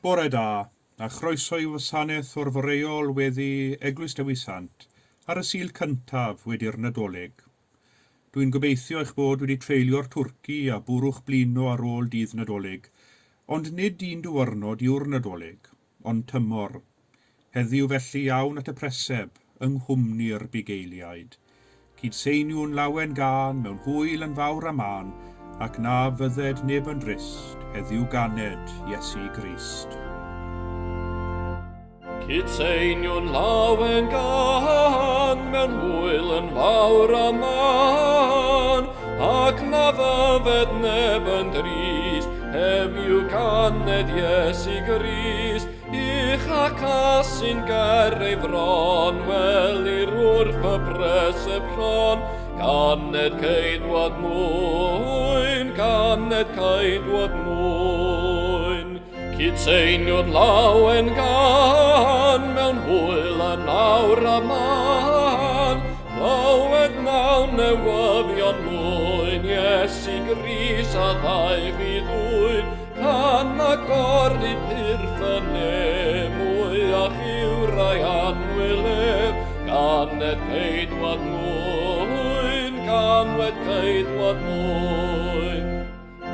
Bore da, a chroeso i wasanaeth o'r foreol weddi Eglwys Dewi Sant ar y Sul cyntaf wedi'r Nadolig. Dwi'n gobeithio eich bod wedi treulio'r twrci a bwrw'ch blino ar ôl dydd Nadolig, ond nid un diwrnod yw'r Nadolig, ond tymor. Heddiw felly awn at y preseb yng nghwmni'r bugeiliaid. Cydseiniwn lawen gân mewn hwyl yn fawr a mân, ac na fydded neb yn drist, heddiw ganed Iesu Grist. Cydseiniwn lawen gân mewn hwyl yn fawr a mân, ac na fydded neb yn drist, heddiw ganed Iesu Grist. Ych ac asyn ger ei fron, welir wrth y preseb llon, ganed ceidwad mwyn, ganed ceidwad mwyn. Cytseiniwn lawen gan, mewn hwyl yn awr a man, clywed nawn newyddion mwyn, Iesu Grist a ddaeth i ddwyn, Can agor i pyrth y ne, mwyach yw rai annwyl ef, ganed ceidwad mwyn, ganwed ceidwad mwyn.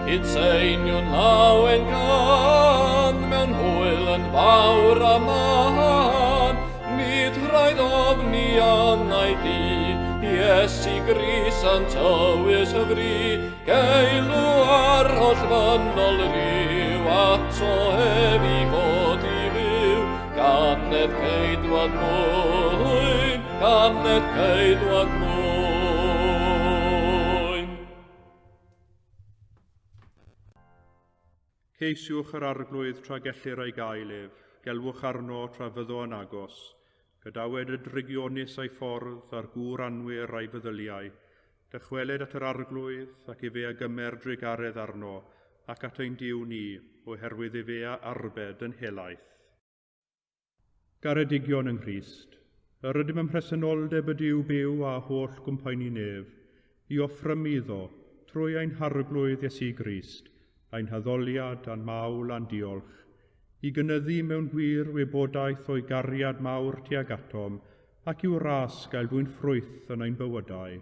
Cytseiniwn lawen gan, mewn hwyl yn fawr a mân, nid rhaid ofni angau du, Iesu Grist a'n tywys y fri, Geilw ar holl fynol ryw, ato ef i fod i fyw, ganed ceidwad mwyn, ganed ceidwad mwyn. Ceisiwch yr Arglwydd tra gellir ei gael ef, gelwch arno tra fyddo yn agos. Gadawed y drygionus a'i ffordd, a'r gŵr anwir a'i feddyliau. Dychweled at yr Arglwydd, ac efe a gymer drugaredd arno, ac at ein Duw ni, oherwydd efe a arbed yn helaeth. Garedigion yng Nghrist, yr ydym ym mhresenoldeb y Duw byw a holl gwmpaeni nef, i offrymu iddo, trwy ein Harglwydd Iesu Grist, ein haddoliad a'n mawl a'n diolch, i gynyddu mewn gwir wybodaeth o'i gariad mawr tuag atom ac i'w ras gael dwyn ffrwyth yn ein bywydau.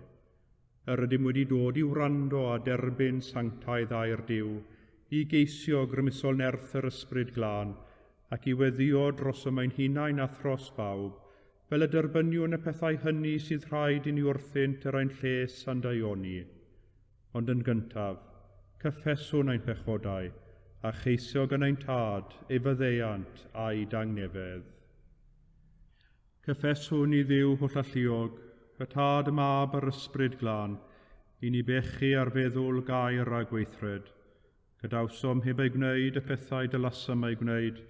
Yr ydym wedi dod i wrando a derbyn sanctaidd air Duw, i geisio grymusol nerth yr Ysbryd Glân, ac i weddïo drosom ein hunain a thros bawb, fel y derbyniwn y pethau hynny sydd rhaid i ni wrthynt er ein lles a'n daioni. Ond yn gyntaf, cyffeswn ein pechodau, a cheisio gan ein Tad ei faddeuant a'i dangnefedd. Cyffeswn i Dduw hollalluog, y Tad, y Mab a'r Ysbryd Glân, i ni bechu ar feddwl, gair a gweithred. Gadawsom heb eu gwneud y pethau dylasom eu gwneud,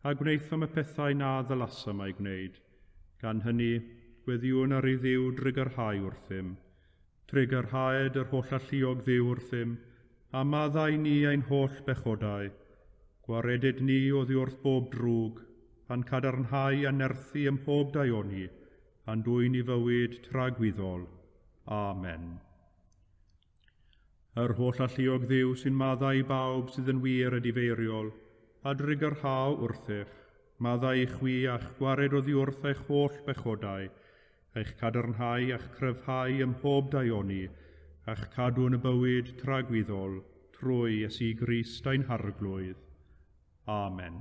a gwnaethom y pethau na ddylasom eu gwneud. Gan hynny, gweddïwn ar i Dduw drugarhau wrthym. Trugarhaed yr hollalluog Dduw wrthym, a maddau ni ein holl bechodau. Gwareded ni oddi wrth bob drwg, a'n cadarnhau a nerthu ym mhob daioni, a'n dwyn i fywyd tragwyddol. Amen. Yr hollalluog Dduw sy'n maddau i bawb sydd yn wir edifeiriol, a drugarhau wrthych, maddau i chwi a'ch gwared oddi wrth eich holl bechodau, eich cadarnhau a'ch cryfhau ym mhob daioni, a'ch cadw yn y bywyd tragwyddol, trwy Iesu Grist ein Harglwydd. Amen.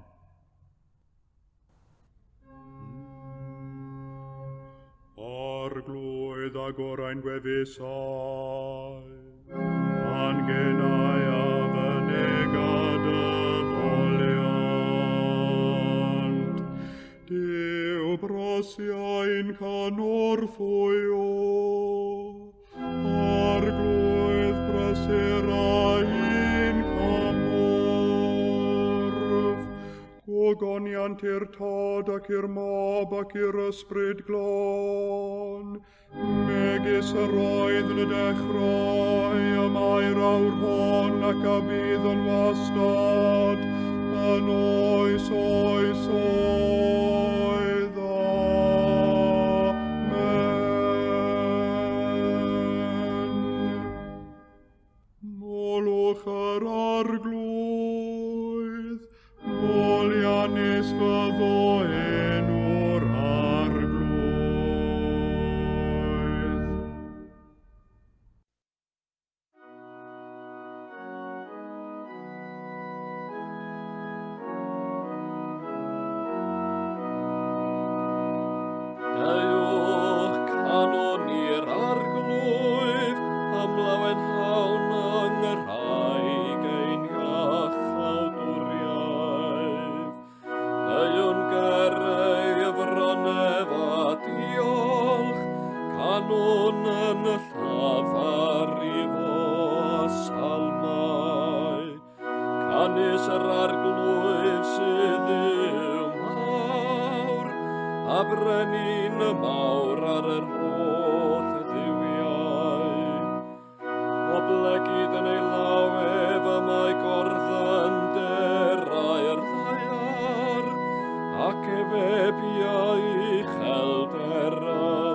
Arglwydd agor ein gwefusau, a'n genau a fynega dy foliant. Duw brosiau'n cynorthwyo, Arglwydd brysur ein cymorth. Gogoniant i'r Tad ac i'r Mab ac i'r Ysbryd Glân, megis yr oedd yn y dechrau, y mae'r awr hon ac a bydd yn wastad, yn oes oes oedd. Amen. Molwch yr Arglwydd, moliant. Canys yr Arglwydd sydd Dduw mawr, a brenin y mawr ar yr holl dduwiau. Oblegid yn ei law ef y mae gorddynderau'r ddaear, ac efe biau uchelder y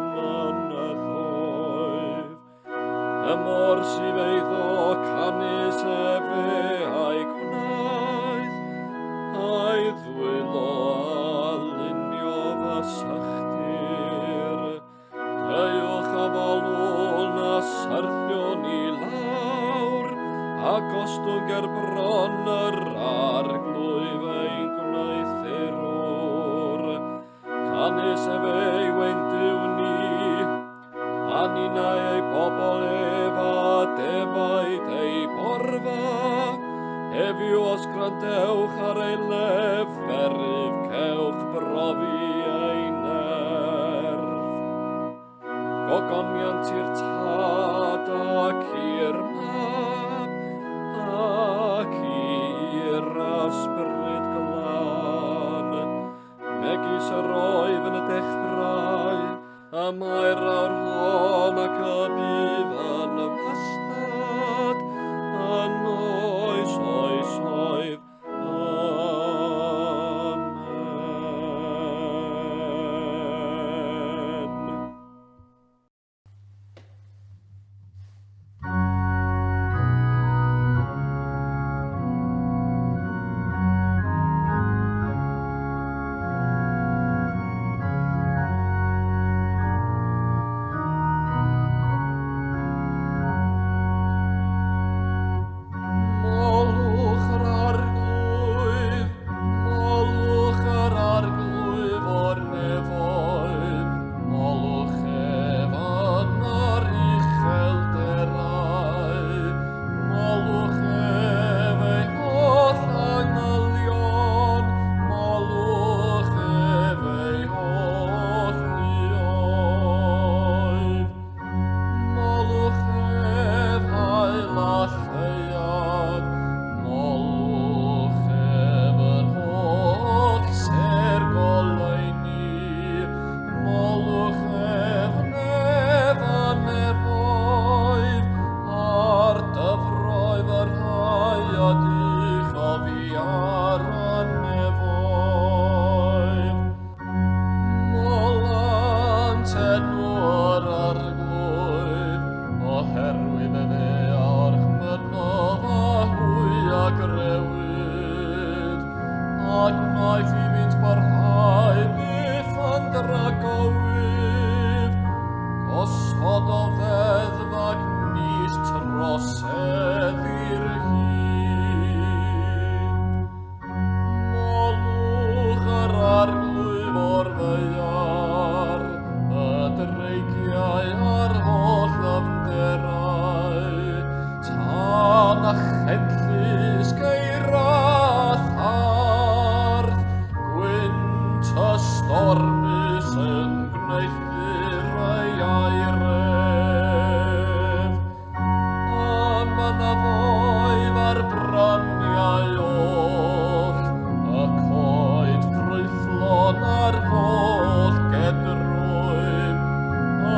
mynyddoedd. Y môr sydd eiddo canys efe a'i gwnaeth, a'i ddwylo a luniodd y sychdir. Deuwch a folwn a syrthiwn i lawr, a gostwng ger bron yr Arglwydd ein gwneuthurwr. Canys efe yw ein Duw ni, a ninnau ei bobl ef a defaid ei borfa. Heddiw os gwrandewch ar ei leferydd, cewch brofi ei nerth. Gogoniant i'r Tad ac i'r Mab ac i'r Ysbryd Glân, megis yr oedd yn y dechrau, y mae'r awr hon ac y bydd yn wastad, yn oes oesoedd. Amen. Molwch yr Arglwydd, molwch yr Arglwydd o'r nefoedd, molwch ef yn yr uchelderau, molwch ef ei holl angylion, molwch ef ei holl luoedd. Molwch ef haul a lleuad, molwch ef yr holl sêr goleuni, molwch ef nef a nefoedd, a'r dyfroedd y rhai a dych oddi ar y nefoedd. Molant enw yr Arglwydd, oherwydd efe a orchmynnodd a hwy a grëwyd, a gwnaeth iddynt barhau byth yn dragywydd. Gosododd ddeddf ac nis troseddir hi. Molwch yr Arglwydd o'r ddaear, y dreigiau a'r holl ddyfnderau, tân a chenllysg eira a tharth, gwynt ystormus yn gwneuthur ei air ef. Y mynyddoedd a'r bryniau oll, y coed ffrwythlon a'r holl gedrwydd, y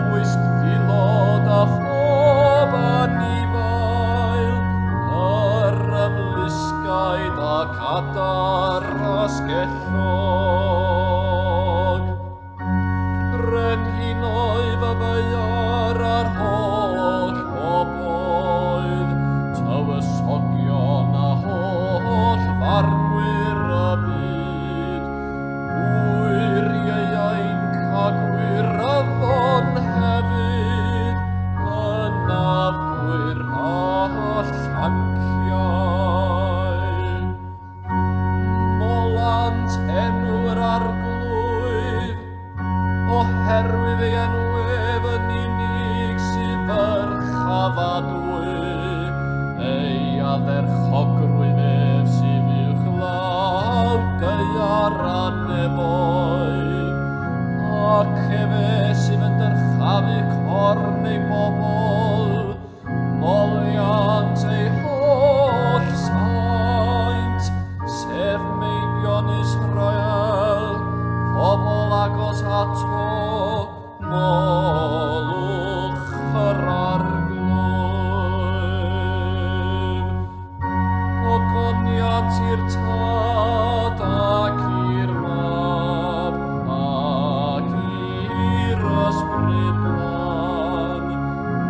bwystfilod a phob anifail, yr ymlusgiaid ac adar asgellog. Brenhinoedd y ddaear a'r holl bobloedd, tywysogion a holl farnwyr y byd, gŵyr ieuainc a gwyryfon hefyd, hynafgwyr a llanciau. Molant enw'r Arglwydd, oherwydd ei enw ef yn unig sydd ddyrchafadwy, ei ardderchogrwydd ef sydd uwchlaw daear a nefoedd, ac efe sydd yn dyrchafu corn ei bobl, moliant ei holl saint. Gogoniant i'r Tad ac i'r Mab ac i'r Ysbryd Glân,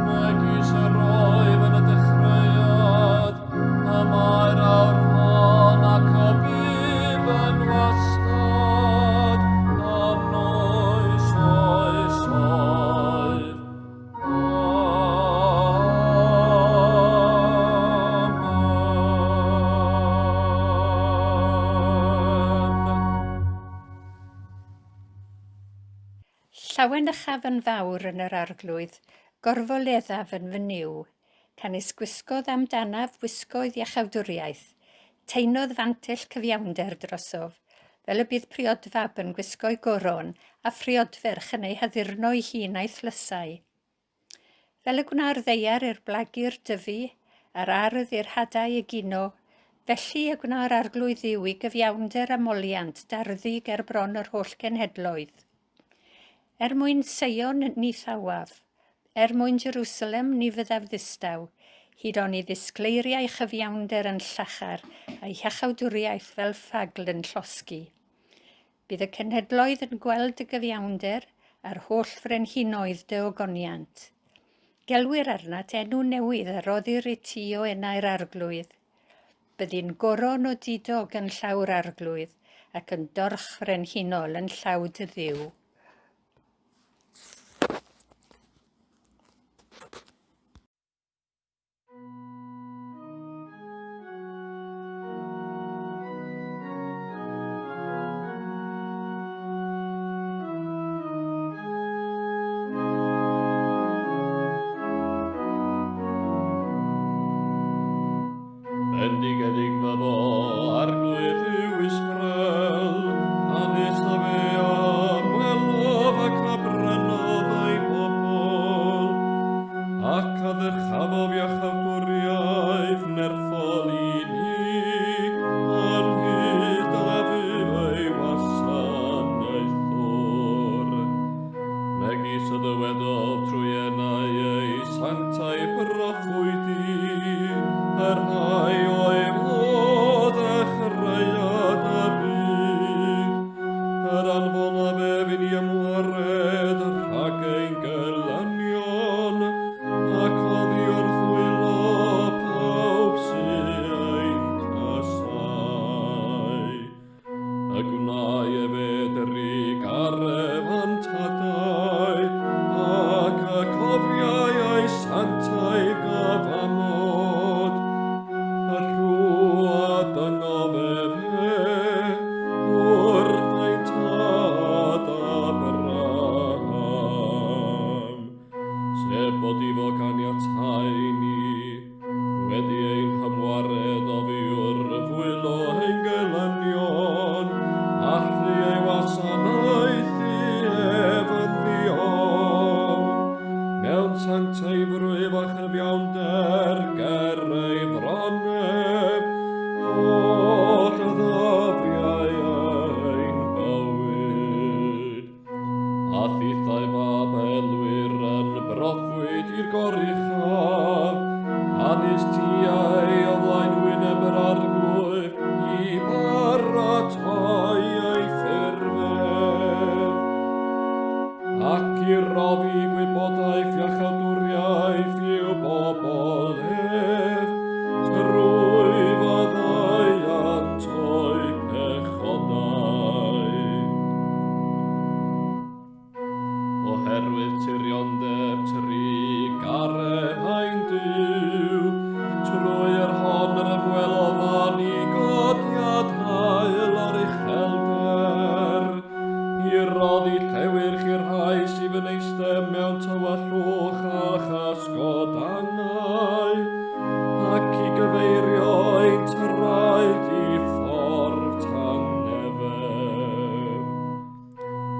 megis yr oedd yn y dechreuad, y mae'r awr hon ac y bydd yn wastad, yn oes oesoedd. Amen. Llawenychaf yn fawr yn yr Arglwydd, gorfoleddaf yn fy Nuw, canys gwisgodd amdanaf wisgoedd iachawdwriaeth, teinodd fantell cyfiawnder drosof, fel y bydd priodfab yn gwisgo'i goron a phriodferch yn ei haddurno'i hun a'i thlysau. Fel y gwna'r ddaear i'r blagur dyfu, a'r ardd i'r hadau egino, felly y gwna'r Arglwydd Dduw i gyfiawnder a moliant darddu ger bron yr holl genhedloedd. Er mwyn Seion ni thawaf, er mwyn Jerusalem ni fyddaf ddistaw, hyd oni ddisgleiriai chyfiawnder yn llachar a'i hiachawdwriaeth fel ffagl yn llosgi. Bydd y cenhedloedd yn gweld dy gyfiawnder a'r holl frenhinoedd dy ogoniant. Gelwir arnat enw newydd a roddir i ti o enau'r Arglwydd. Byddi'n goron odidog yn llaw'r Arglwydd ac yn dorch frenhinol yn llaw dy Dduw. Bendigedig fyddo Arglwydd Dduw Israel, canys y fe a ymwelodd ac a brynodd ei bobl, ac a ddyrchafodd iachawdwriaeth nerthol i ni, ynghyd â fydd ei wasanaethwr. Megis y dywedodd trwy enau ei sanctaidd broffwydi, y rhai oedd o ddechreuad y byd, yr anfonaf ef i ni ymwared rhag ein gelynion, ac oddi wrth ddwylo pawb sy ein casáu. Y gwnâi efe drugaredd â'n tadau, ac y cofiai ei sanctaidd gyfamod, y llw a dyngodd efe wrth ein tad Abraham, sef bod iddo ganiatáu i ni, wedi ein hymwared oddi wrth ddwylo ein gelynion, allu ei wasanaethu ef yn ddiofn, mewn sancteiddrwydd a chyfiawnder ger ei fron ef, holl ddyddiau ein bywyd. A thithau fab elwir yn broffwyd i'r Goruchaf, canys ti a'i o flaen wyneb yr Arglwydd i baratoi ei ffurf ef, ac i roddi gwybodaeth iachawdwriaeth i'w bobl ef, trwy faddeuant o'u pechodau. Oherwydd tiriondeb trugaredd ein Duw, trwy yr hon yr ymwelodd â ni godiad haul o'r uchelder, i roddi llewyrch i'r rhai sydd yn eistedd mewn tywyllwch a chysgod angau, ac i gyfeirio ein traed i ffordd tangnefedd.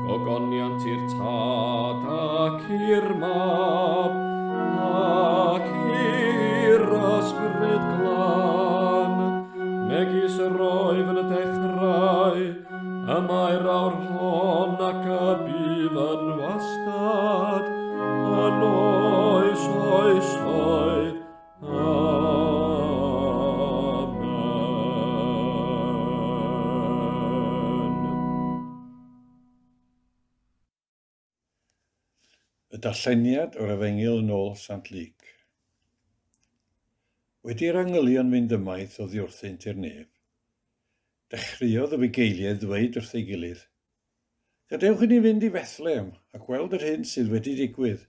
Gogoniant i'r Tad ac i'r Mab ac i'r Ysbryd Glân, megis yr oedd yn y dechrau, y mae'r awr hon ac y bydd yn wastad, yn oes oesoedd. Amen. Y darlleniad o'r Efengyl yn ôl Sant Luc. Wedi i'r angylion fynd ymaith oddi wrthynt i'r nef, dechreuodd y bugeiliaid ddweud wrth ei gilydd, Gadewch i ni fynd i Fethlehem a gweld yr hyn sydd wedi digwydd,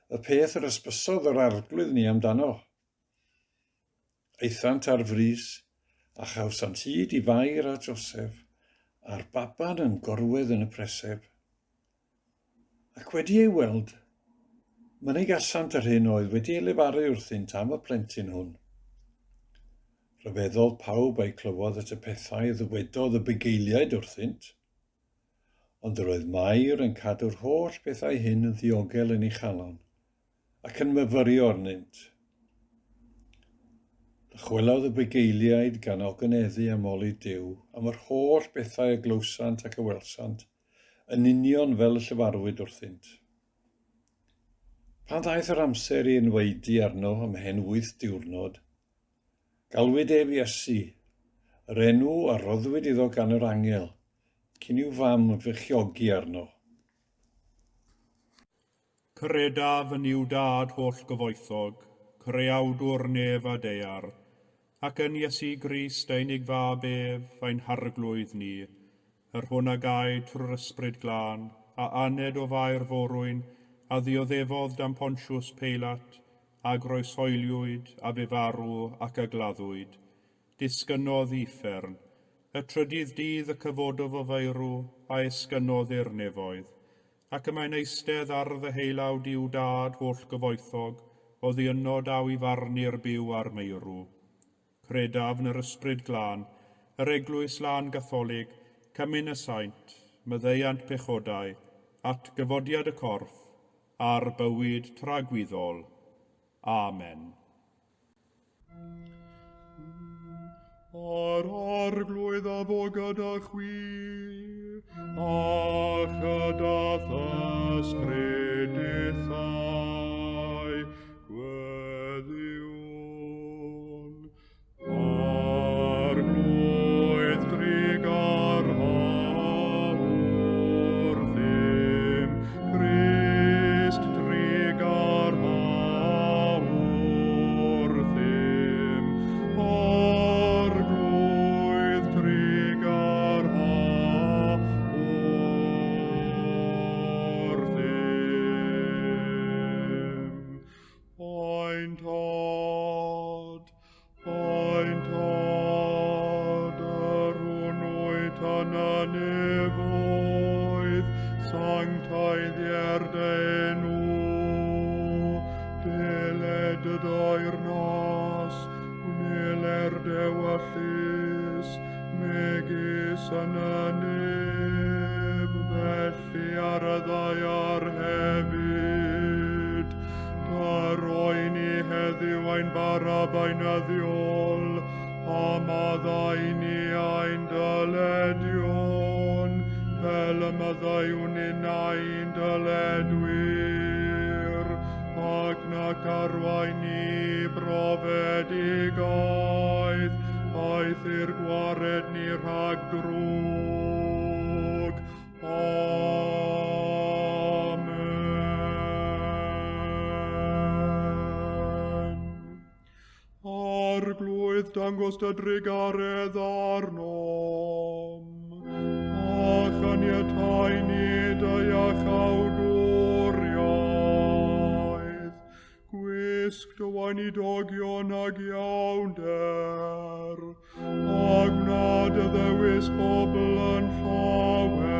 y peth yr ysbysodd yr Arglwydd ni amdano. Aethant ar frys, a chawsant hyd i Fair a Joseph, a'r baban yn gorwedd yn y preseb. Ac wedi ei weld, mynegasant yr hyn oedd wedi ei lefaru wrthynt am y plentyn hwn. Rhyfeddodd pawb a'i clywodd at y pethau ddywedodd y bugeiliaid wrthynt. Ond yr oedd Mair yn cadw'r holl bethau hyn yn ddiogel yn ei chalon, ac yn myfyrio arnynt. Dychwelodd y bugeiliaid gan ogoneddu a moli Duw am yr holl bethau a glywsant ac a welsant, yn union fel y llefarwyd wrthynt. Pan ddaeth yr amser i enwaedu arno ymhen wyth diwrnod, galwyd ef Iesu, yr enw a roddwyd iddo gan yr angel, cyn i'w fam fechiogi arno. Credaf yn Nuw Dad holl-gyfoethog, Creawdwr nef a daear, ac yn Iesu Grist ei unig Fab ef, ein Harglwydd ni, yr hwn a gaed trwy'r Ysbryd Glân, a aned o Fair Forwyn, a ddioddefodd dan Pontius Peilat, a groeshoeliwyd, a fu farw, ac a gladdwyd. Disgynnodd i uffern. Y trydydd dydd y cyfododd o feirw, a esgynnodd i'r nefoedd. Ac y mae'n eistedd ar ddeheulaw Duw Dad holl-gyfoethog, oddi yno daw i farnu'r byw a'r meirw. Credaf yn yr Ysbryd Glân, yr Eglwys Lân Gatholig, Cymun y Saint, maddeuant pechodau, atgyfodiad y corff, a'r bywyd tragwyddol. Amen. A'r Arglwydd a fo gyda chwi, a chyda th'ysbryd dithau, gweddiwn. Arglwydd drugarha wrthym, Crist drugarha wrthym, Arglwydd trugarha wrthym. Ein Tad, Ein Tad, yr hwn wyt yn y nefoedd, sancteiddier dy enw. Deled dy deyrnas, gwneler d'ewyllys, megis yn y nef, felly ar y ddaear hefyd. Rhoi ni heddiw ein bara beunyddiol, a maddau ni ein dyledion, fel y maddeuwn ninnau i'n dyledwyr, ac nac arwain ni brofedigaeth, aeth i'r gwared ni rhag drwg. Amen. Arglwydd, dangos dy drugaredd arnom, a chaniatau ni dy iachawdwriaeth. Gwisg dy weinidogion ag iawnder, a gwna dy ddewis bobl yn llawen.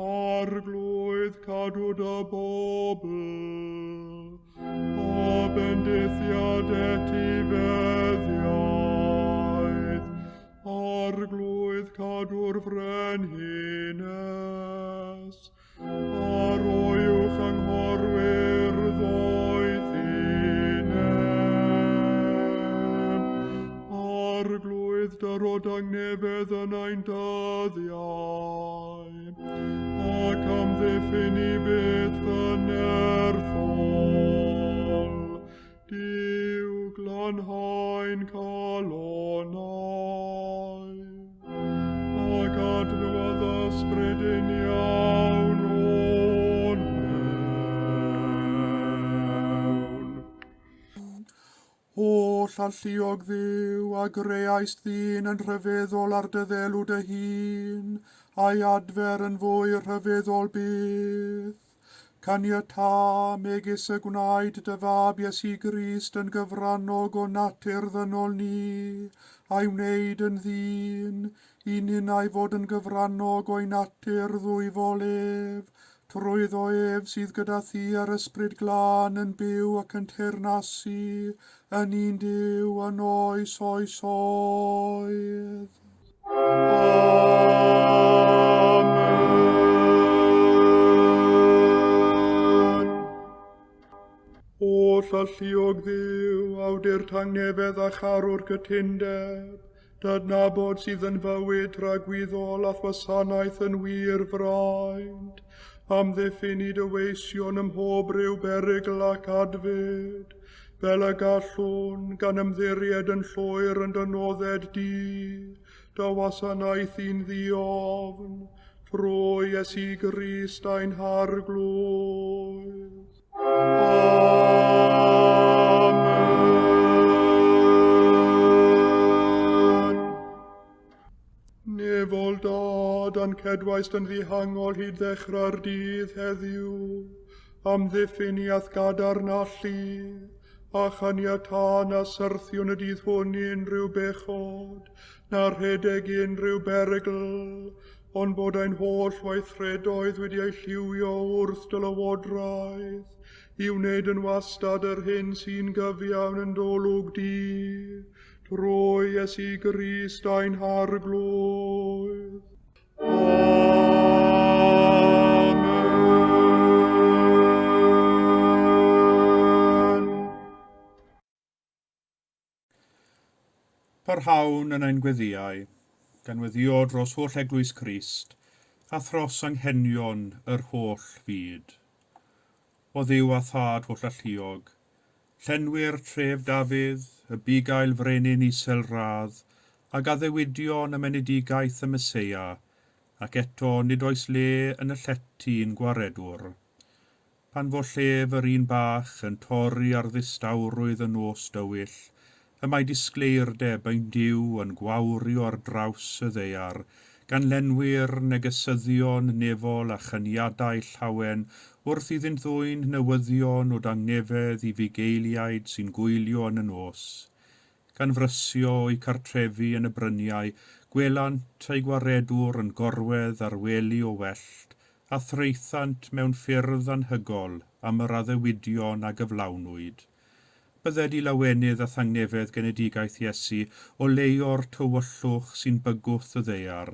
Arglwydd, cadw dy bobl, a bendithiad etifeddiaeth. Arglwydd, cadw'r frenhines, A roiwch anghorwyr ddoethineb. Arglwydd, dyrod angnefedd yn ein dyddiau, ac amddiffyn i byth yn nerthol. Duw, glanhau'n calonnau, ac adnewyddu ysbryd uniawn o'n Holl alluog Dduw, a greaist ddyn yn rhyfeddol ar dy ddelw dy hun, a'i adfer yn fwy rhyfeddol byth. Caniatâ, megis y gwnaed dy fab Iesu Grist yn gyfrannog o natur ddynol ni, a'i wneud yn ddyn, i ninnau fod yn gyfrannog o'i natur ddwyfol ef, Trwyddo ef sydd gyda thi a'r Ysbryd Glân yn byw ac yn teyrnasu yn un Duw yn oes oesoedd. Amen. Holl alluog Dduw, awdur tangnefedd a charwr cytundeb, D'adnabod sydd yn fywyd tragwyddol a'th wasanaeth yn wir fraint, amddiffyn i dy weision ym mhob rhyw berygl ac adfyd, fel y gallwn, gan ymddiried yn llwyr yn dy nodded di, dy wasanaethu'n ddiofn, trwy Iesu Grist ein Harglwydd. Amen. Nefol Dad, a'n cedwaist yn ddihangol hyd ddechrau'r dydd heddiw, amddiffyn i a'th gadarn allu, a chaniatâ na syrthiwn y dydd hwn i unrhyw bechod, na rhedeg i unrhyw berygl, ond bod ein holl weithredoedd wedi eu lliwio wrth dy lywodraeth, i wneud yn wastad yr hyn sy'n gyfiawn yn d'olwg di, trwy Iesu Grist ein Harglwydd. Amen. Parhawn yn ein gweddïau, gan weddïo dros holl Eglwys Crist a thros anghenion yr holl fyd. O Dduw a Thad hollalluog, llenwi'r tref Dafydd, y bugail frenin isel radd, ag addewidion am enedigaeth y Meseia, ac eto nid oes le yn y llety i'n Gwaredwr. Pan fo llef yr un bach yn torri ar ddistawrwydd y nos dywyll, y mae disgleirdeb ein Duw yn gwawrio ar draws y ddaear, gan lenwi'r negesyddion nefol â chyniadau llawen wrth iddynt ddwyn newyddion o dangnefedd i fugeiliaid sy'n gwylio yn y nos. Gan frysio o'u cartrefi yn y bryniau, gwelant eu gwaredwr yn gorwedd ar wely o wellt, a thraethant mewn ffyrdd anhygol am yr addewidion a gyflawnwyd. Bydded i lawenydd a thangnefedd genedigaeth Iesu oleuo'r tywyllwch sy'n bygwth y ddaear,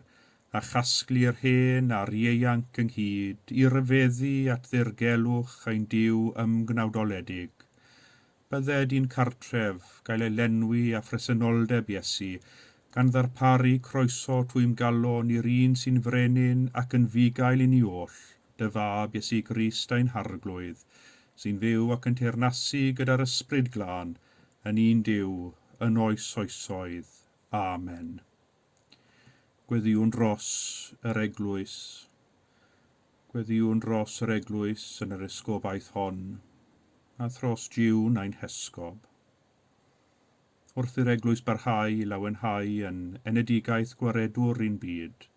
a chasglu'r hen a'r ieuanc ynghyd i ryfeddu at ddirgelwch ein Duw ymgnawdoledig. Bydded i'n cartref gael ei lenwi â phresenoldeb Iesu, gan ddarparu croeso twymgalon i'r un sy'n frenin ac yn fugail i ni oll, dy Fab Iesu Grist ein Harglwydd, sy'n fyw ac yn teyrnasu gyda'r Ysbryd Glân, yn un Duw, yn oes oesoedd. Amen. Gweddïwn dros yr Eglwys. Gweddïwn dros yr Eglwys yn yr esgobaeth hon, a thros June ein Hesgob. Wrth i'r Eglwys barhau i lawenhau yn enedigaeth Gwaredwr i'n byd,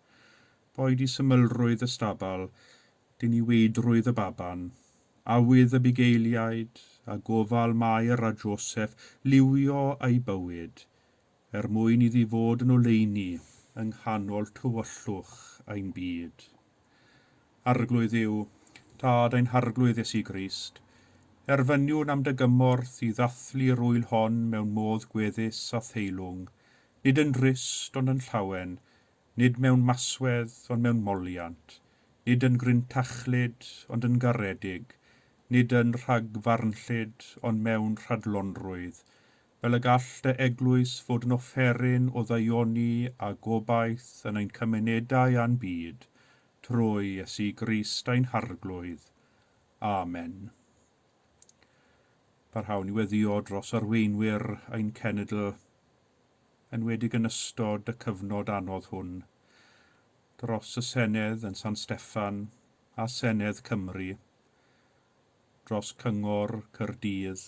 boed i symlrwydd y stabal, diniweidrwydd y baban, awydd y bugeiliaid, a gofal Mair a Joseff liwio eu bywyd, er mwyn iddi fod yn oleuni yng nghanol tywyllwch ein byd. Arglwydd Dduw, Tad ein Harglwydd Iesu Grist, erfyniwn am dy gymorth i ddathlu'r ŵyl hon mewn modd gweddus a theilwng, nid yn drist ond yn llawen, nid mewn maswedd ond mewn moliant, nid yn gryntachlyd ond yn garedig, nid yn rhagfarnllyd ond mewn rhadlonrwydd, fel y gall dy eglwys fod yn offeryn o ddaioni a gobaith yn ein cymunedau a'n byd, trwy Iesu Grist ein Harglwydd. Amen. Parhawn i weddïo dros arweinwyr ein cenedl, enwedig yn ystod y cyfnod anodd hwn, dros y Senedd yn San Steffan a Senedd Cymru, dros Cyngor Caerdydd,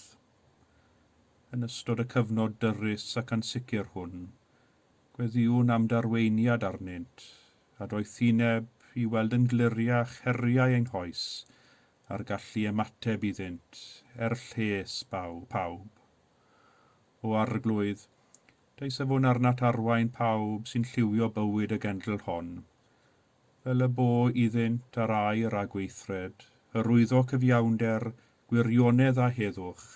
Yn ystod y cyfnod dyrys ac ansicr hwn, gweddïwn am darweiniad arnynt, a doethineb i weld yn gliriach heriau ein hoes a'r gallu ymateb iddynt er lles pawb. O Arglwydd, deisefwn arnat arwain pawb sy'n lliwio bywyd y genedl hon, fel y bo iddynt ar air a gweithred, hyrwyddo cyfiawnder, gwirionedd a heddwch,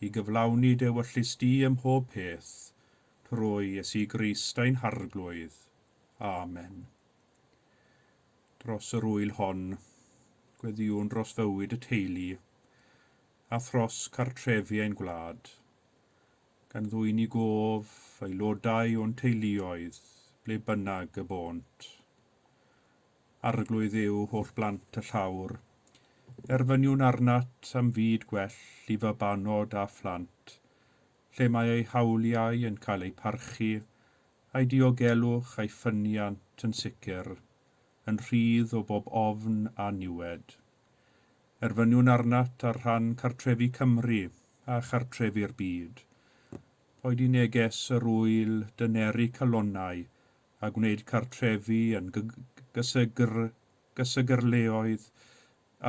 i gyflawni d'ewyllys di ym mhob peth, trwy Iesu Grist ein Harglwydd. Amen. Dros yr ŵyl hon, gweddïwn dros fywyd y teulu, a thros cartrefi ein gwlad, gan ddwyn i gof aelodau o'n teuluoedd ble bynnag y bônt. Arglwydd yw holl blant y llawr, erfyniwn arnat am fyd gwell i fabanod a phlant, lle mae eu hawliau yn cael eu parchu, a'u diogelwch a'u ffyniant yn sicr, yn rhydd o bob ofn a niwed. Erfyniwn arnat ar rhan cartrefi Cymru a chartrefi'r byd. Boed i neges yr ŵyl dyneru calonnau a gwneud cartrefi yn gysegr, gysegrleoedd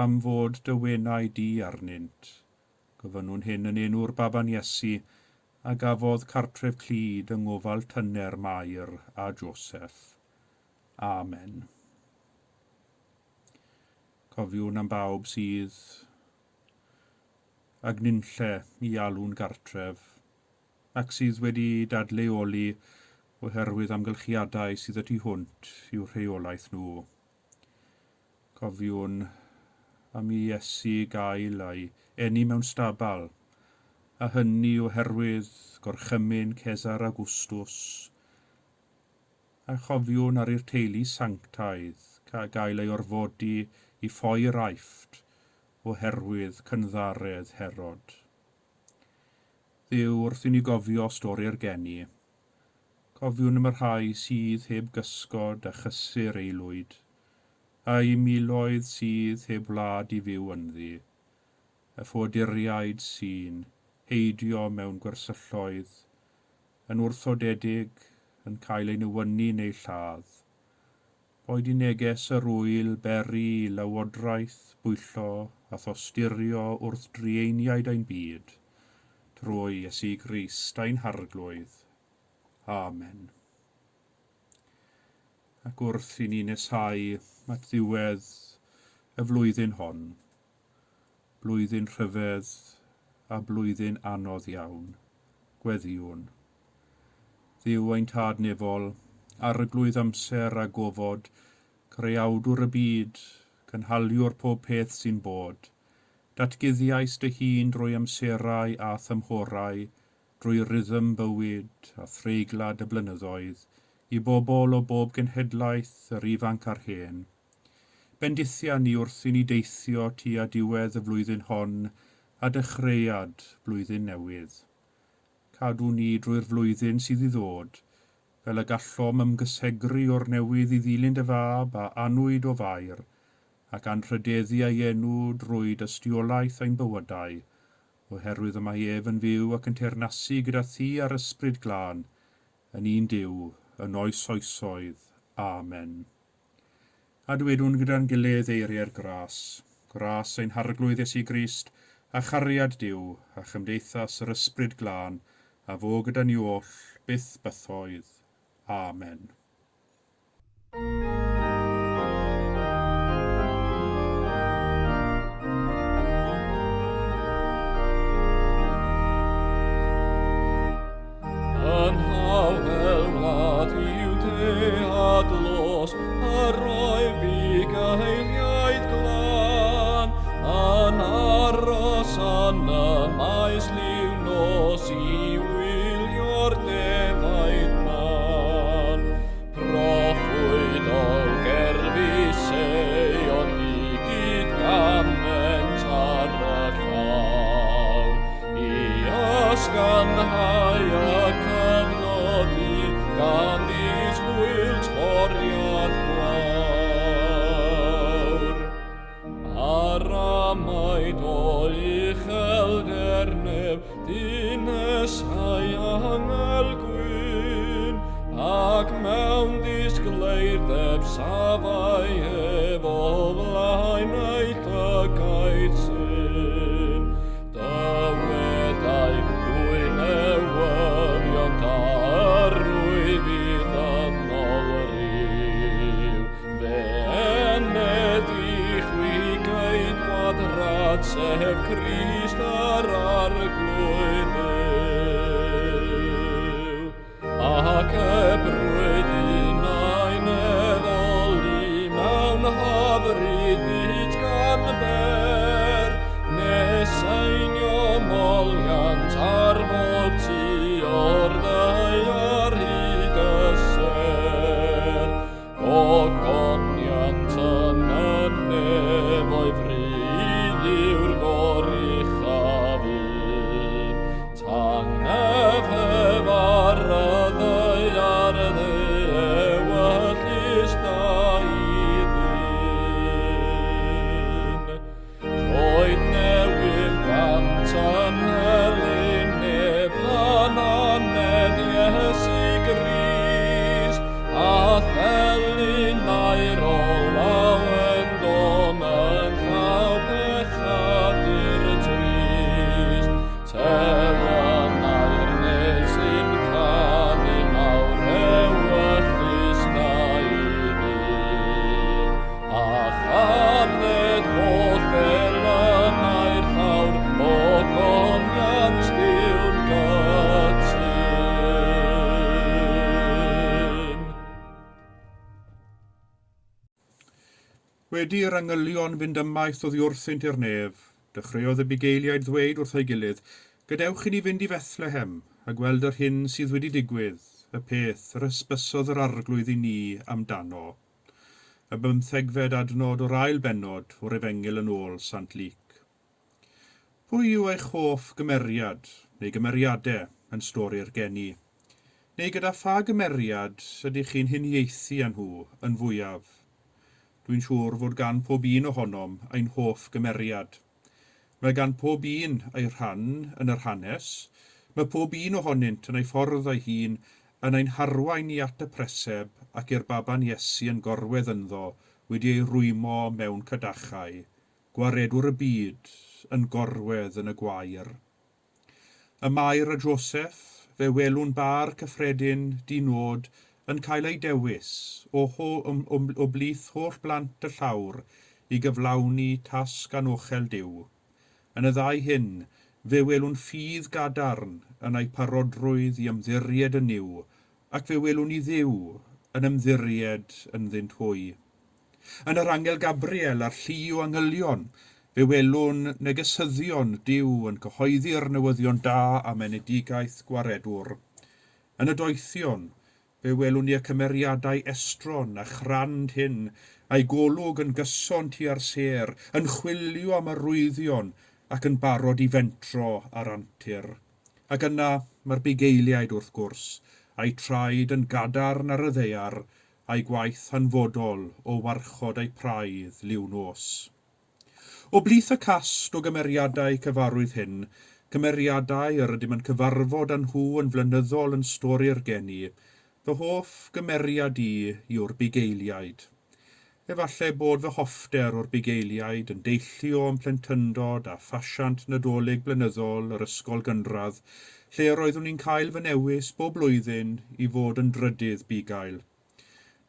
am fod dy wenau di arnynt. Gofynnwn hyn yn enw'r baban Iesu a gafodd cartref clyd yng ngofal tyner Mair a Joseph. Amen. Cofiwn am bawb sydd ag nunlle i alw'n gartref, ac sydd wedi dadleoli oherwydd amgylchiadau sydd y tu hwnt i'w rheolaeth nhw. Cofiwn am i Iesu gael ei eni mewn stabal, a hynny oherwydd gorchymyn Cesar Augustus, A chofiwn ar i'r teulu sanctaidd gael ei orfodi i ffoi'r Aifft oherwydd cynddaredd Herod. Dduw, wrth i ni gofio stori'r geni, cofiwn am y rhai sydd heb gysgod a chysur aelwyd, a'u miloedd sydd heb wlad i fyw ynddi, y ffoaduriaid sy'n heidio mewn gwersylloedd, yn wrthodedig, yn cael eu newynu neu lladd. Boed i neges yr ŵyl beri i lywodraeth bwyllo a thosturio wrth drueiniaid ein byd, trwy Iesu Grist ein Harglwydd. Amen. Ac wrth i ni nesáu at ddiwedd y flwyddyn hon, Blwyddyn rhyfedd a blwyddyn anodd iawn. Gweddïwn. Dduw ein Tad Nefol, Arglwydd amser a gofod, Creawdwr y byd, Cynhaliwr pob peth sy'n bod, datguddiais dy hun drwy amserau a thymhorau, drwy rythm bywyd a threiglad y blynyddoedd, i bobl o bob genhedlaeth, yr ifanc a'r hen. Bendithia ni wrth i ni deithio tua diwedd y flwyddyn hon a dechreuad blwyddyn newydd. Cadw ni drwy'r flwyddyn sydd i ddod, fel y gallom ymgysegru o'r newydd i ddilyn dy Fab a anwyd o Fair, ac anrhydeddu ei enw drwy dystiolaeth ein bywydau, oherwydd y mae ef yn fyw ac yn teyrnasu gyda thi a'r Ysbryd Glân, yn un Duw, yn oes oesoedd. Amen. A dwedwn gyda'n gilydd eiriau'r gras, gras ein Harglwydd Iesu Grist, a chariad Duw, a chymdeithas yr Ysbryd Glân, a fo gyda ni oll, byth bythoedd. Amen. Yn hawel wlad Iwdea dlos, yr oedd bugeiliaid glân, yn aros yn y maes liw nos i wylio'r defaid mân. Proffwyd neb safai ef o flaen ei llygaid syn. Dywedai, dwy newyddion da yr wyf i ddynol ryw. Fe ened i chwi geidwad rad, sef Crist yr Arglwydd Dduw. Ac ebrwydd unau'n addoli mewn hyfryd byd gan ber, nes einio moliant ar bob tu o'r ddaear hyd y ser. Gogoniant yn y nefoedd rydd yw'r goruchaf un. Tangnefedd ar y ddaear ddewyllys da i ddyn. Troed newydd gant yn helyn neb pan aned Iesu Grist, a thelyn aur o lawen dom yn llaw pechadur trist. Telynau'r nef sy'n canu nawr ewyllys da i ddyn. A chaned holl delynau'r llawr o goniant Duw'n gytûn. Wedi i'r angylion fynd ymaith oddi wrthynt i'r nef, dechreuodd y bugeiliaid ddweud wrth ei gilydd, Gadewch i ni fynd i Fethlehem, a gweld yr hyn sydd wedi digwydd, y peth yr hysbysodd yr Arglwydd i ni amdano. Y bymthegfed adnod o'r ail bennod o'r Efengyl yn ôl Sant Luc. Pwy yw eich hoff gymeriad neu gymeriadau yn stori'r geni? Neu gyda pha gymeriad ydych chi'n huniaethu â nhw yn fwyaf? Dwi'n siŵr fod gan pob un ohonom ein hoff gymeriad. Mae gan pob un ei rhan yn yr hanes, mae pob un ohonynt yn ei ffordd ei hun yn ein harwain ni at y preseb ac i'r baban Iesu yn gorwedd ynddo wedi ei rwymo mewn cadachau, Gwaredwr y byd, yn gorwedd yn y gwair. Y Mair a Joseph, fe welwn bâr cyffredin, di-nod, yn cael eu dewis o, ho, o, o blith holl blant y llawr i gyflawni tasg anochel Duw. Yn y ddau hyn, fe welwn ffydd gadarn yn eu parodrwydd i ymddiried yn Nuw, ac fe welwn i Dduw yn ymddiried ynddynt hwy. Yn yr angel Gabriel a'r llu o angylion, fe welwn negesyddion Duw yn cyhoeddi'r newyddion da am enedigaeth Gwaredwr. Yn y doethion, fe welwn ni y cymeriadau estron a chrand hyn, a'u golwg yn gyson tua'r sêr, yn chwilio am arwyddion ac yn barod i fentro ar antur. Ac yna, mae'r bugeiliaid, wrth gwrs, a'u traed yn gadarn ar y ddaear, a'u gwaith hanfodol o warchod eu praidd liw nos. O blith y cast o gymeriadau cyfarwydd hyn, cymeriadau yr ydym yn cyfarfod â nhw yn flynyddol yn stori'r geni, fy hoff gymeriad i yw'r bugeiliaid. Efallai bod fy hoffter o'r bugeiliaid yn deillio o'm plentyndod a phasiant Nadolig blynyddol yr ysgol gynradd, lle yr oeddwn i'n cael fy newis bob blwyddyn i fod yn drydydd bugail.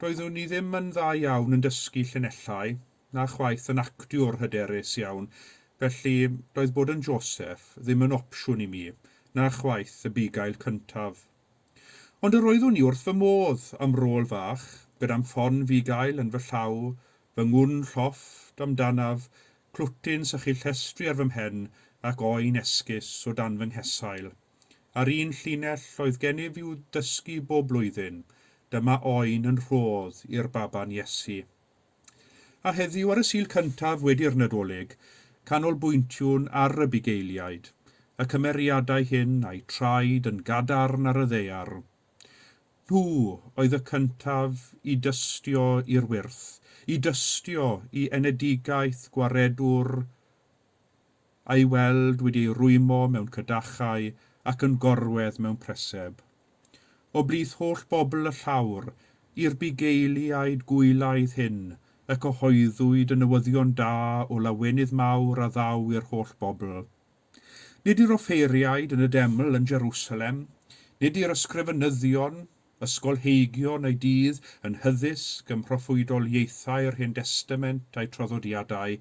Doeddwn i ddim yn dda iawn yn dysgu llinellau, na chwaith yn actiwr hyderus iawn, felly doedd bod yn Joseph ddim yn opsiwn i mi, na chwaith y bugail cyntaf. Ond yr oeddwn i wrth fy modd am rôl fach, gyda'm ffon fugail yn fy llaw, fy ngwn llofft amdanaf, clwtyn sychu llestri ar fy mhen ac oen esgus o dan fy nghesail. A'r un llinell oedd gennyf i'w dysgu bob blwyddyn, dyma oen yn rhodd i'r baban Iesu. A heddiw ar y Sul cyntaf wedi'r Nadolig, canolbwyntiwn ar y bugeiliaid, y cymeriadau hyn a'u traed yn gadarn ar y ddaear. Nhw oedd y cyntaf i dystio i'r wyrth, i dystio i enedigaeth Gwaredwr a'i weld wedi ei rwymo mewn cadachau ac yn gorwedd mewn preseb. O blith holl bobl y llawr, I'r bugeiliaid gwylaidd hyn y cyhoeddwyd y newyddion da o lawenydd mawr a ddaw i'r holl bobl. Nid i'r offeiriaid yn y deml yn Jerusalem, nid i'r ysgrifenyddion, ysgolheigion eu dydd yn hyddysg ym mhroffwydoliaethau'r Hen Destament a'u traddodiadau,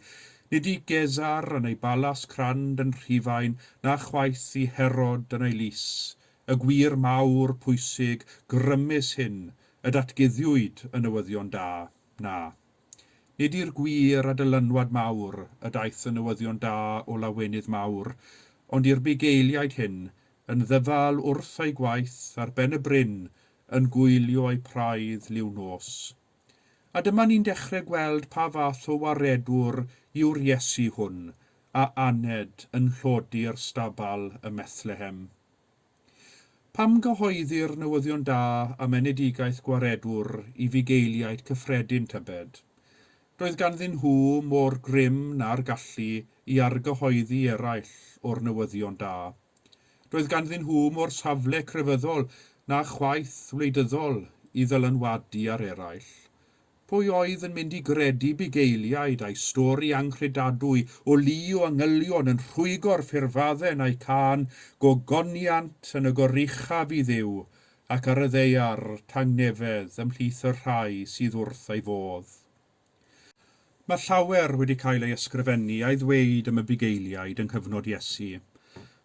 nid i Gesar yn ei balas crand yn Rhufain, na chwaith i Herod yn ei lys, y gwir mawr, pwysig, grymus hyn, y datguddiwyd y newyddion da, na. Nid i'r gwir a dylanwad mawr y daeth y newyddion da o lawenydd mawr, ond i'r bugeiliaid hyn, yn ddyfal wrth eu gwaith ar ben y bryn yn gwylio eu praidd liw nos. A dyma ni'n dechrau gweld pa fath o waredwr yw'r Iesu hwn a aned yn nhlodi'r stabal ym Methlehem. Pam gyhoeddi'r newyddion da am enedigaeth Gwaredwr i fugeiliaid cyffredin, tybed? Doedd ganddyn nhw mo'r grym na'r gallu i argyhoeddi eraill o'r newyddion da. Doedd ganddyn nhw mo'r safle crefyddol na chwaith wleidyddol i ddylanwadu ar eraill. Pwy oedd yn mynd i gredu bugeiliaid a'i stori anghredadwy o lu o angylion yn rhwygo'r ffurfafen a'u cân gogoniant yn y goruchaf i Dduw ac ar y ddaear tangnefedd ymhlith y rhai sydd wrth ei fodd? Mae llawer wedi cael ei ysgrifennu a'i ddweud am y bugeiliaid yng nghyfnod Iesu.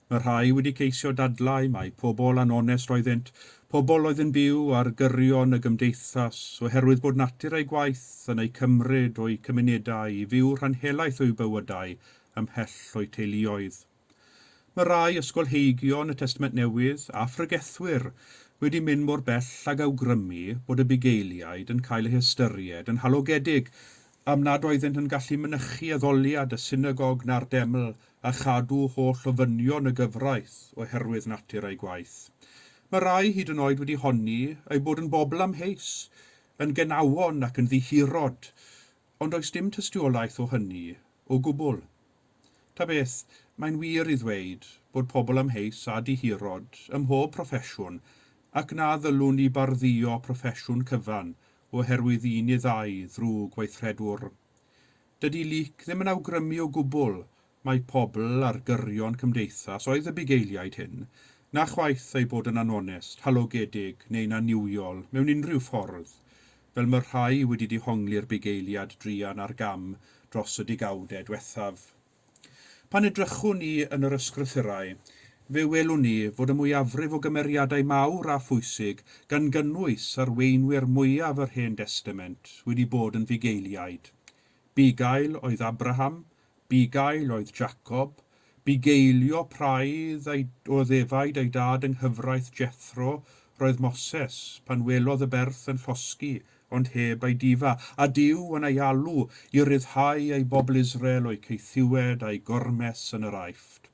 Mae rhai wedi ceisio dadlau mai pobl anonest oeddynt, pobl oedd yn byw ar gyrion y gymdeithas oherwydd bod natur eu gwaith yn eu cymryd o'u cymunedau i fyw rhan helaeth o'u bywydau ymhell o'u teuluoedd. Mae rhai ysgolheigion y Testament Newydd a phregethwyr wedi mynd mor bell ag awgrymu bod y bugeiliaid yn cael eu hystyried yn halogedig am nad oeddent yn gallu mynychu addoliad y synagog na'r deml a chadw holl ofynion y gyfraith oherwydd natur eu gwaith. Mae rhai hyd yn oed wedi honni eu bod yn bobl amheus, yn genawon ac yn ddihirod, ond does dim tystiolaeth o hynny o gwbl. Ta beth, mae'n wir i ddweud bod pobl amheus a dihirod ym mhob proffesiwn ac na ddylwn ni bardduo proffesiwn cyfan oherwydd un neu ddau ddrwg weithredwr. Dydy Luc ddim yn awgrymu o gwbl mai pobl ar gyrion cymdeithas oedd y bugeiliaid hyn, na chwaith eu bod yn anonest, halogedig neu'n annuwiol mewn unrhyw ffordd, fel mae rhai wedi dehongli'r bugeiliad druan ar gam dros y degawdau diwethaf. Pan edrychwn ni yn yr ysgrythurau, fe welwn ni fod y mwyafrif o gymeriadau mawr a phwysig, gan gynnwys arweinwyr mwyaf yr Hen Destament, wedi bod yn fugeiliaid. Bugail oedd Abraham, bugail oedd Jacob, bugeilio praidd ei, o ddefaid ei dad yng nghyfraith Jethro roedd Moses pan welodd y berth yn llosgi ond heb ei difa, a Duw yn ei alw i ryddhau ei bobl Israel o'u caethiwed a'i gormes yn yr Aifft.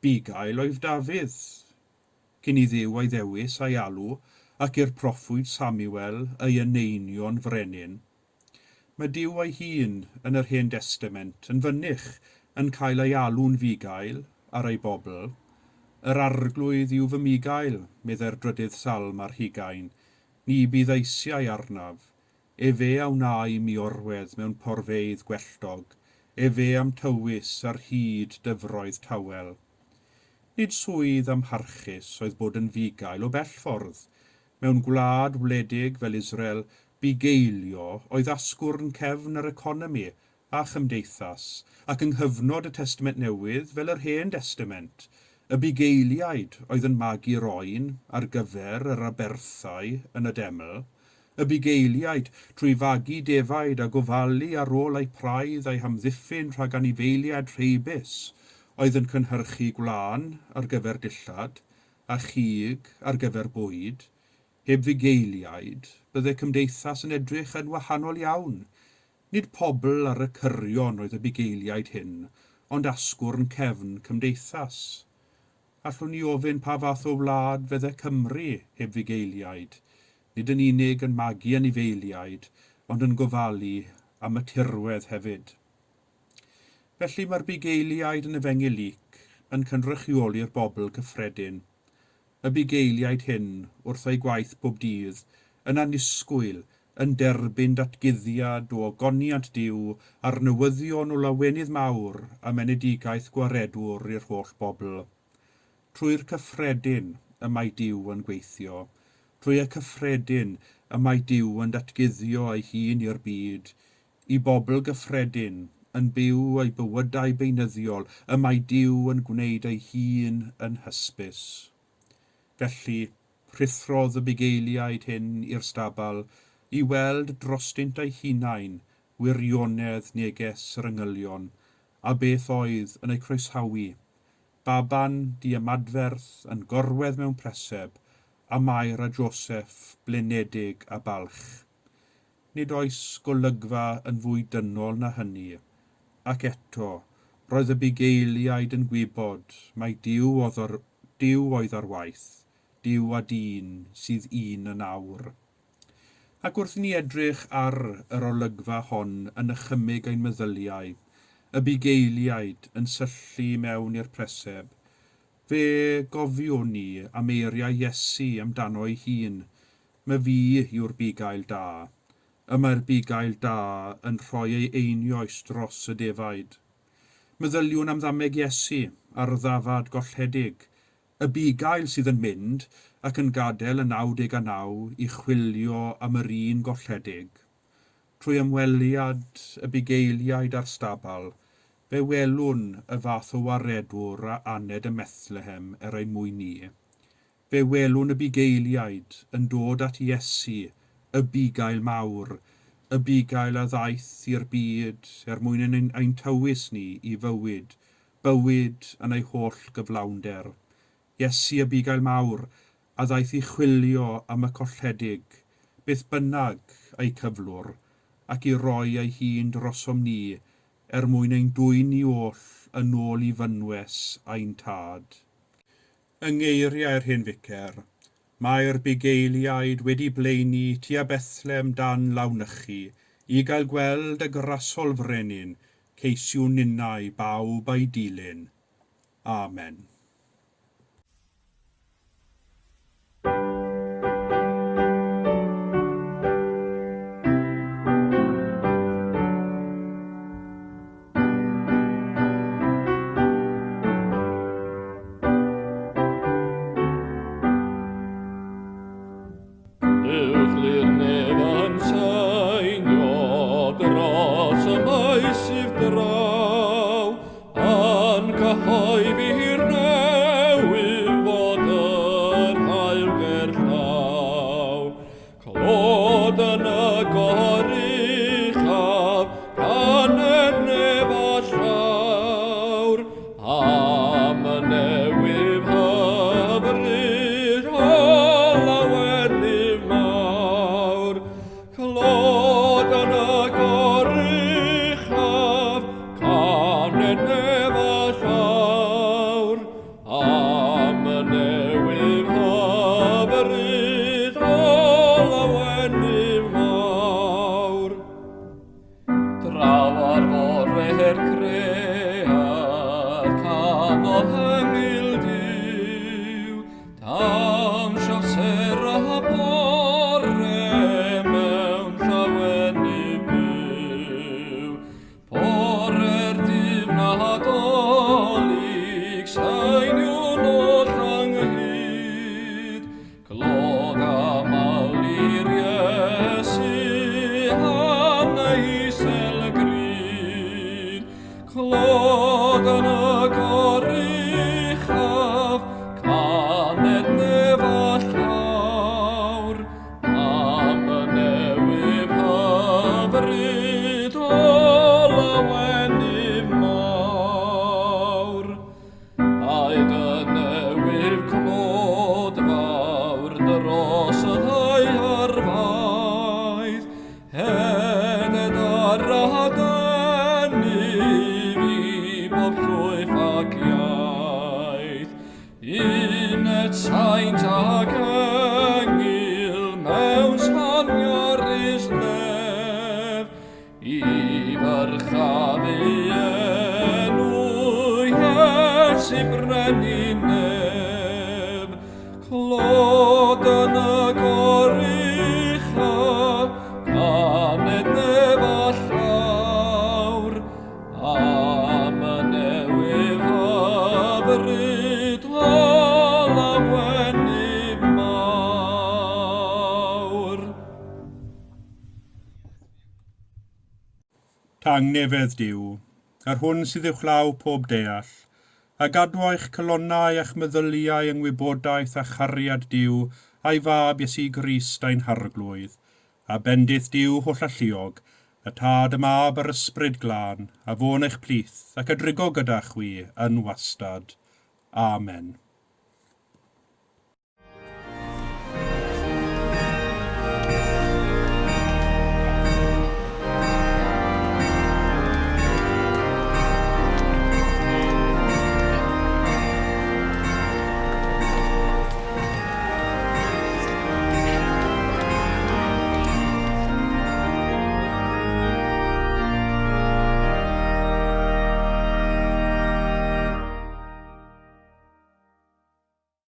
Bugail oedd Dafydd, cyn i Dduw ei ddewis a'i alw, ac i'r proffwyd Samuel ei eneinio'n frenin. Mae Duw ei hun yn yr Hen Destament yn fynych yn cael ei alw'n fugail ar ei bobl. Yr Arglwydd yw fy mugail, meddai'r drydydd salm ar hugain, ni bydd eisiau arnaf. Efe a wna i mi orwedd mewn porfeydd gwelltog, efe a'm tywys ar hyd dyfroedd tawel. Nid swydd amharchus oedd bod yn fugail o bell ffordd. Mewn gwlad wledig fel Israel, bugeilio oedd asgwrn cefn yr economi a chymdeithas, ac yng nghyfnod y Testament Newydd, fel yr Hen Destament, y bugeiliaid oedd yn magu'r oen ar gyfer yr aberthau yn y deml, y bugeiliaid, trwy fagu defaid a gofalu ar ôl eu praidd a'u hamddiffyn rhag anifeiliaid rheibus, oedd yn cynhyrchu gwlân ar gyfer dillad, a chig ar gyfer bwyd, heb fugeiliaid, bydde cymdeithas yn edrych yn wahanol iawn. Nid pobl ar y cyrion oedd y bugeiliaid hyn, ond asgwrn cefn cymdeithas. Allwn ni ofyn pa fath o wlad fydde Cymru heb fugeiliaid, nid yn unig yn magu anifeiliaid, ond yn gofalu am y tirwedd hefyd. Felly mae'r bugeiliaid yn Efengyl Luc yn cynrychioli'r bobl gyffredin. Y bugeiliaid hyn, wrth eu gwaith bob dydd, yn annisgwyl, yn derbyn datguddiad o ogoniant Duw a'r newyddion o lawenydd mawr am enedigaeth Gwaredwr i'r holl bobl. Trwy'r cyffredin y mae Duw yn gweithio. Trwy y cyffredin y mae Duw yn datguddio ei hun i'r byd. I bobl gyffredin, yn byw eu bywydau beunyddiol, y mae Duw yn gwneud ei hun yn hysbys. Felly, rhuthrodd y bugeiliaid hyn i'r stabal i weld drostynt eu hunain wirionedd neges yr angylion a beth oedd yn eu croesawu. Baban diymadferth yn gorwedd mewn preseb, a Mair a Joseff blinedig a balch. Nid oes golygfa yn fwy dynol na hynny, ac eto, roedd y bugeiliaid yn gwybod mai Duw oedd ar, Duw oedd ar waith, Duw a dyn sydd un yn awr. Ac wrth i ni edrych ar yr olygfa hon yn nychymyg ein meddyliau, y bugeiliaid yn syllu mewn i'r preseb, fe gofiwn ni am eiriau Iesu amdano ei hun, Myfi yw'r bugail da. Y mae'r bugail da yn rhoi ei einioes dros y defaid. Meddyliwn am ddameg Iesu ar y ddafad golledig, Y bugail sydd yn mynd ac yn gadael y 99 i chwilio am yr un golledig. Trwy ymweliad y bugeiliaid â'r stabal, fe welwn y fath o waredwr a aned ym Methlehem er ein mwyn ni. Fe welwn y bugeiliaid yn dod at Iesu, y bugail mawr, y bugail a ddaeth i'r byd er mwyn ein, ein tywys ni i fywyd, bywyd yn ei holl gyflawnder. Iesu y bugail mawr, a ddaeth i chwilio am y colledig, beth bynnag eu cyflwr, ac i roi ei hun drosom ni, er mwyn ein dwyn ni oll yn ôl i fynwes ein Tad. Yng ngeiriau'r hen ficer, mae'r bugeiliaid wedi blaenu tua Bethlem dan lawnychu i gael gweld y grasol frenin, ceisiwn ninnau bawb a'i dilyn. Amen. Uwchlir nef yn seinio dros y maesydd draw, yn cyhoeddi'r newydd fod yr haul gerllaw. Clod yn y goruchaf, caned nef a llawr, am y newydd hyfryd o lawenydd mawr. Clod yn y goruchaf, caned nef a llawr, Am y newydd hyfryd o lawenydd mawr. Draw ar fore'r cread, canodd engyl Duw, dawnsiodd ser y bore mewn llawenydd byw. Bore'r dydd Nadolig, saeniwn oll ynghyd, Clod a mawl i'r Iesu am ei isel gryd. Clod yn y goruchaf, caned nef a llawr, Am y newydd hyfryd o lawenydd mawr. Aed y newydd clod fawr dros y ddaear faith, Hedded ar adenydd i bob llwyth ac iaith. Un y saint ag engyl mewn saniarus nef, i fyrchafu enw Iesu brenin nef. Clod yn y goruchaf, Tangnefedd Duw, yr hwn sydd uwchlaw pob deall, a gadwo eich calonnau a'ch meddyliau yng ngwybodaeth a chariad Duw a'i Fab Iesu Grist ein Harglwydd, a bendith Duw hollalluog, y Tad, y Mab a'r Ysbryd Glân, a fo'n eich plith ac a drigo gyda chwi yn wastad. Amen.